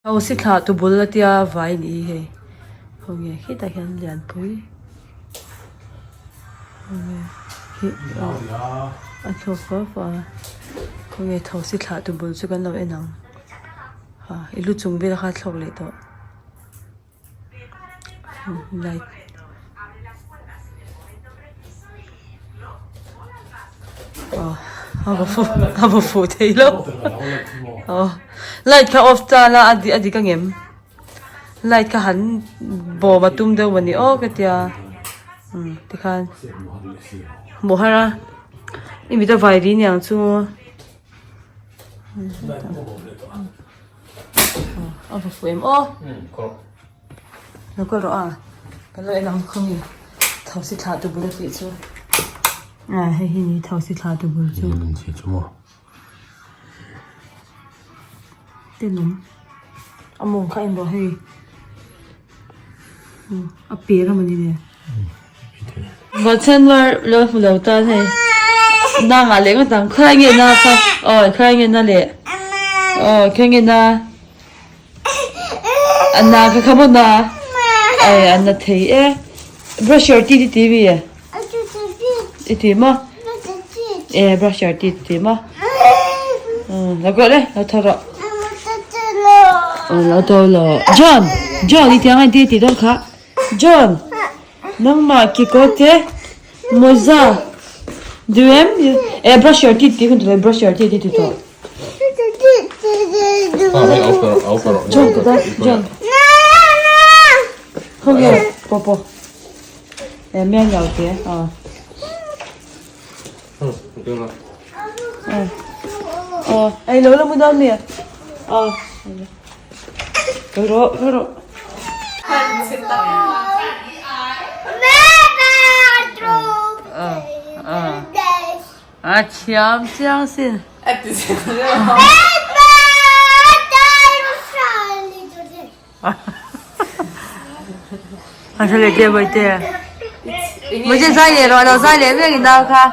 Hosi thlah tu bul a tia vai ni hi hei khawnge khitah hian lianpui khawnge hi a thlawk fua fua a khawnge thosi thlah tu bul chu kan lo en ang ha i lu chung vel kha a thlawk leh tawh. Light aw a va fu a va fuh thei lo aw light kha off ta la a a dik ang em light kha han bawm a tum deuh mawni aw ka tia umm tikhan hmuh har a i mit a vai ri niang chu. A va fuh em aw lo kal rawh a kan lo en ang khawmi thosi thlah tu bul a tih chu a hei hi ni thosi thlah tu bul chu tenawm a mawng kha en rawh hei A per a mawni le. Vawchhenvar lo hmu lo tan hei. Na ngah leh ngawt ang. Khawi nge na kha? Aw khawi nge na leh? Aw khawi nge na? A na kha kha maw na? Ai a na thei e. Brush your teeth i ti mi e? I ti maw? E brush your teeth i ti maw? Lo kawh le, lo tho rawh. Lo tho lo. John, John i tiang a inti tih dawn kha. John, nangmah kikaw te mawza duh em? E brush your teeth tih hun tawh lo, brush your teeth i ti tawh. John, John. Khawnge, pawpaw. E miang lo te aw. Aw ei lo la mu dawn mi aw. Kal rawh kal rawh. A thiam chiang sin. A hre leh te bawi te. Mawche zai leh rawh a lo zai leh mek i nau kha.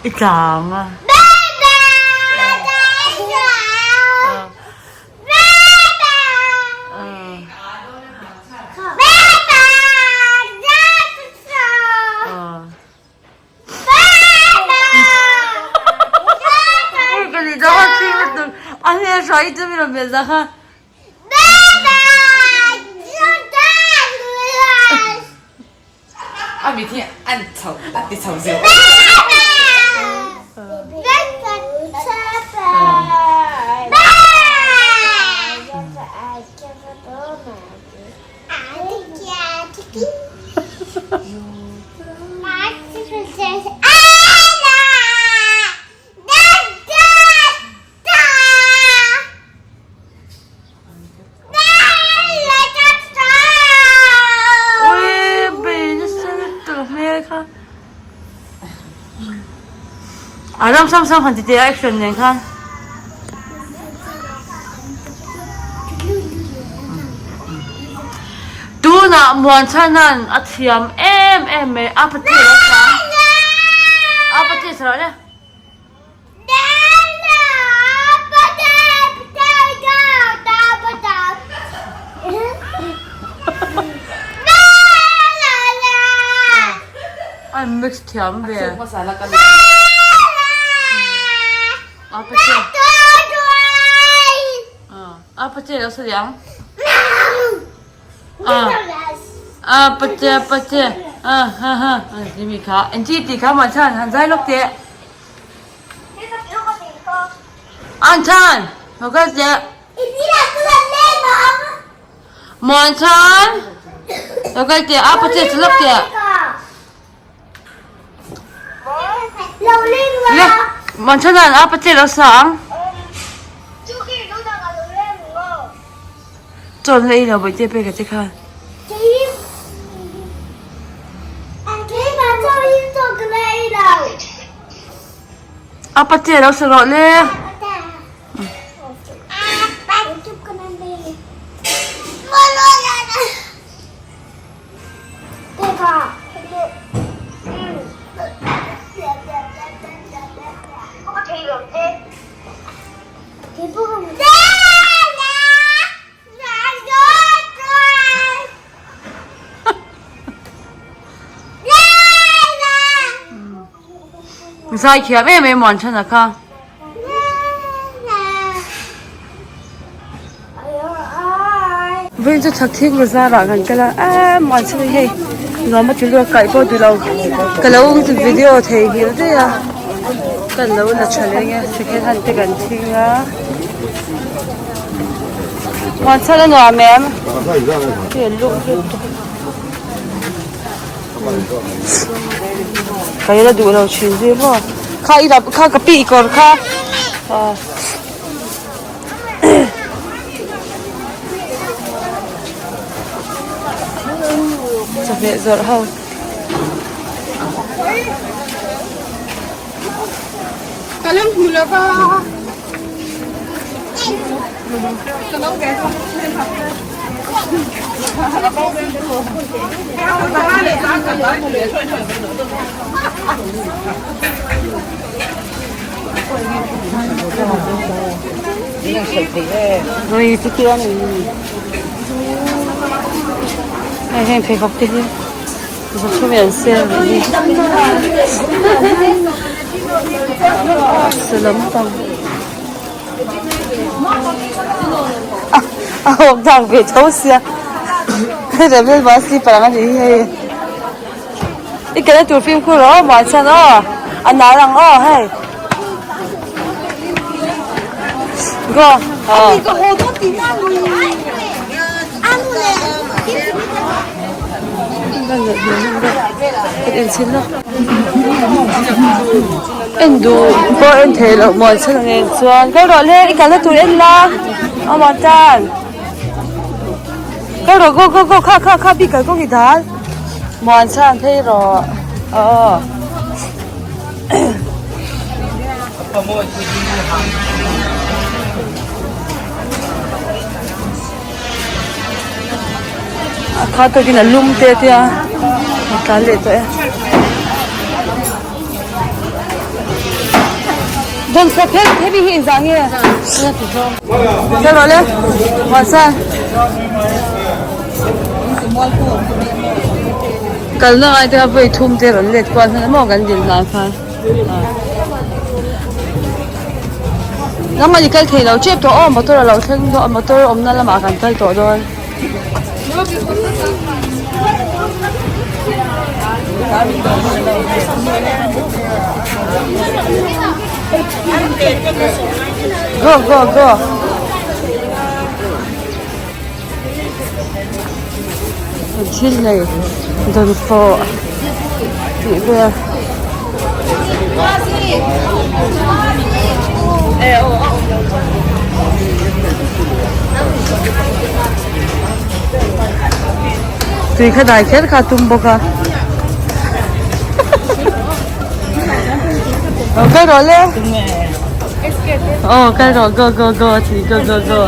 I tlang a. A mit hi an chho a ti chho zeuh. A ram sam sam han ti teh a action nen khan. Tunah Muanchhana'n a thiam em em mai a patil a thiam a patil chhuah le. An mix thiam ve. A pache lo saliang. A pache pache. A ha ha. Jimmy kha. En chi ti kha ma chan han zai lok te. An chan. Lo ka che. Mon chan. Lo ka te a pache chu lok te. Le Manchana'n a pa che lo sa ang. Chawn la ei lo bawihte pek a che khan. A pa che lo sa rawh le. Zai thiam em em muan chhan a kha. Vawiin chu chhak thing bazar ah kan kal a eee muan chhan hi hei nuam a ti luak kaih pawh duh lo ka lo video theihnghilh daih a kan lo la tha leh nge second hand te kan thing a muan chhan a nuam em Ka ila duh lo thin zui maw kha i dap kha ka pi i kawr kha ah chawhmeh zawrh ho. Hei heng pheikhawk te hi zawchhum hian sale anih hi sa lampang. A hawk dak ve tho sia rebel bus slipper ang a nih hi hei i kal na tur fimkhur rawh aw muan chhan aw a nar ang aw hei go aw. En duh pawh en theih loh maw chhan ang nen chuan kal rawh le i kalna tur en la a muan tan kal rawh go go go kha kha kha bik kalkawng i dal muan chhan phei rawh aw. A kha tawkin a lum te te a a tlan leh tawh e. Dawn khawp he hemi hi engzah nge? Kal rawh le Mahsa kalna ngai te kha vawi thum te rawn let kual hman a maw kan dil hnan khan. Nangmah ni kal thei lo tep tawh aw motor a lo thleng dawn a motor awmna lamah kan kal tawh dawn. Go go go. Thil nei dawnfawh tih vel. Tui kha dai kher kha tum bawk a. Aw kal rawh le. Aw kal rawh go go go tui go go go.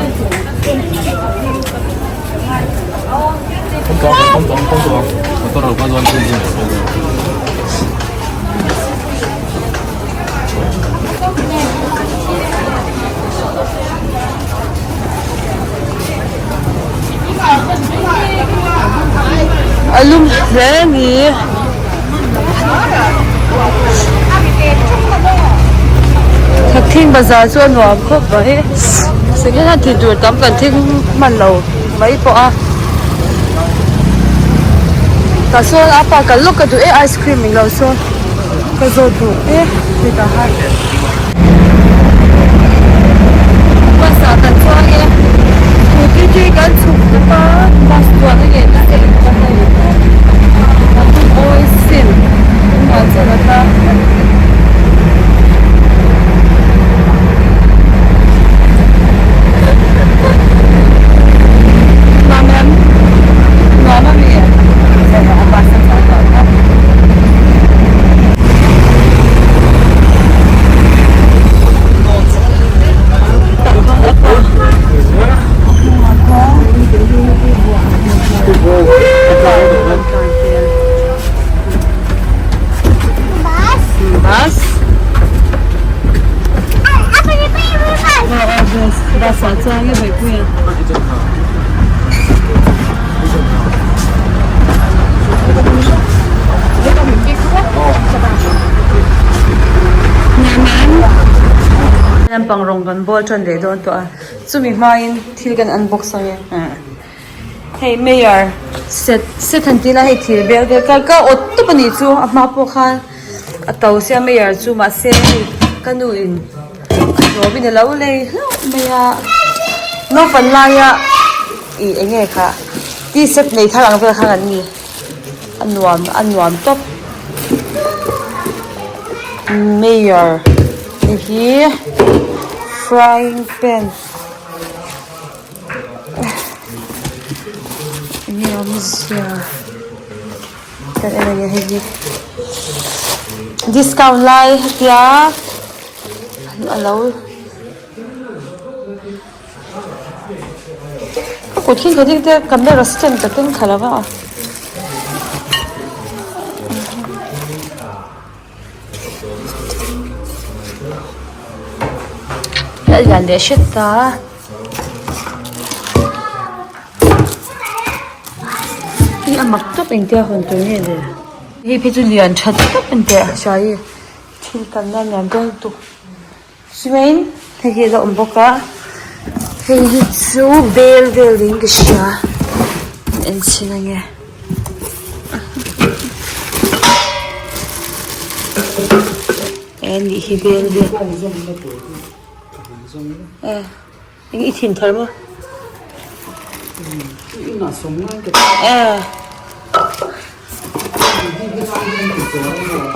A lum hle a ni. Thakthing bazar chu a nuam khawp mai. Second hand tih tur tam kan thing hman lo mai pawh a. Tah sawn a pa kal lawk ka duh e ice cream englo sawn ka zawt duh e hetah hian. Bus ah kan chuang e scooty te kan chhuk tawp a bus chuan a ngen a cheng bawk a hei a tum awi sin tunah chuan a tla. Bus. Bus. Bus ah chuan nge Bawipuia? Lampang rawng kan bawl tan leh dawn tawh a, chumi hmain thil kan unbox ang e. Hei mayor set set han tih la hei thil bel vel ka ka awt tawp a nih chu a hma pawh khan a to sia mayor chu mahse hei ka nu in a hlawm in a lo lei hlauh mai a naupang laia ih eng nge kha tea set nei thar ang vel khan an ni a nuam a nuam tawp mayor hei hi frying pan. Enge awmzia kan en ania hei hi discount lai hetia alo ka kut hi ka ding te camera stand ka keng thla lova. A lian leh hret a. Hi a mak tawp engtia hawn tur nge le hei phei chu lian tha tawp a ni teh hria i thil kalna nuam dawn lutuk chuan hei hi a la awm bawk a hei hi chu bel vel in ka hria en chhin ange. E nih hi bel vel e eng i thin thar maw e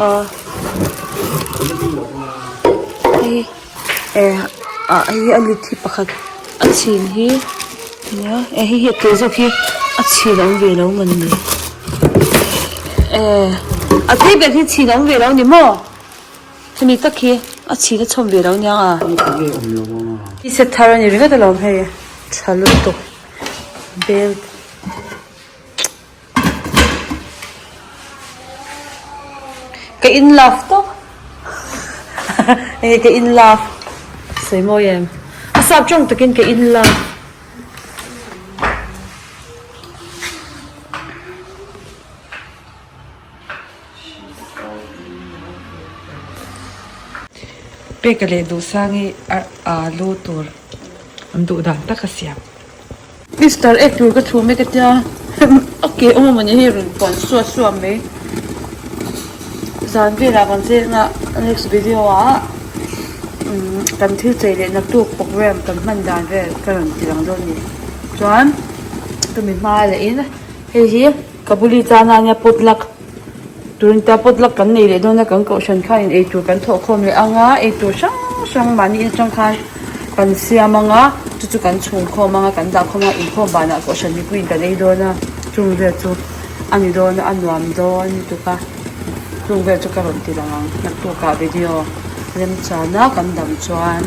aw hei e ah hei hi a lit hi pakhat a chhin hi nia e hei hi a te zawk hi a chhin a awm ve lo maw ni e a te ber hi chhin a awm ve lo ni maw hemi tak hi a chhin a chhawm ve lo nia a i set thar a ni ringawt alawm hei tha lutuk bel. Ka in love tawp enge ka in love sawi mawi em a sap tawng takin ka in love. Peka leh Duhsangi alu tur an duh dan tak a siam. Easter egg tur ka chhum e ka tia a ke awm a mawni hei rawn puan suah suah mai zan velah kan cheng a next video ah umm kan thil chei leh naktuk program kan hman dan vel ka rawn ti lang dawn a ni chuan ka mi hma leh in hei hi ka buli chana ania potluck tun ta potluck kan nei leh dawn a kan kohhran khan in eitur kan thawh khawm leh ang a eitur hrang hrang mahni atang khan kan siam ang a chu chu kan chhung khawm ang a kan dah khawm a inkhawm banah kohhran mipuiin kan ei dawn a chung vel chu a ni dawn a a nuam dawn lutuk a chung vel chu ka rawn ti lang ang naktukah video remchana kan dam chuan.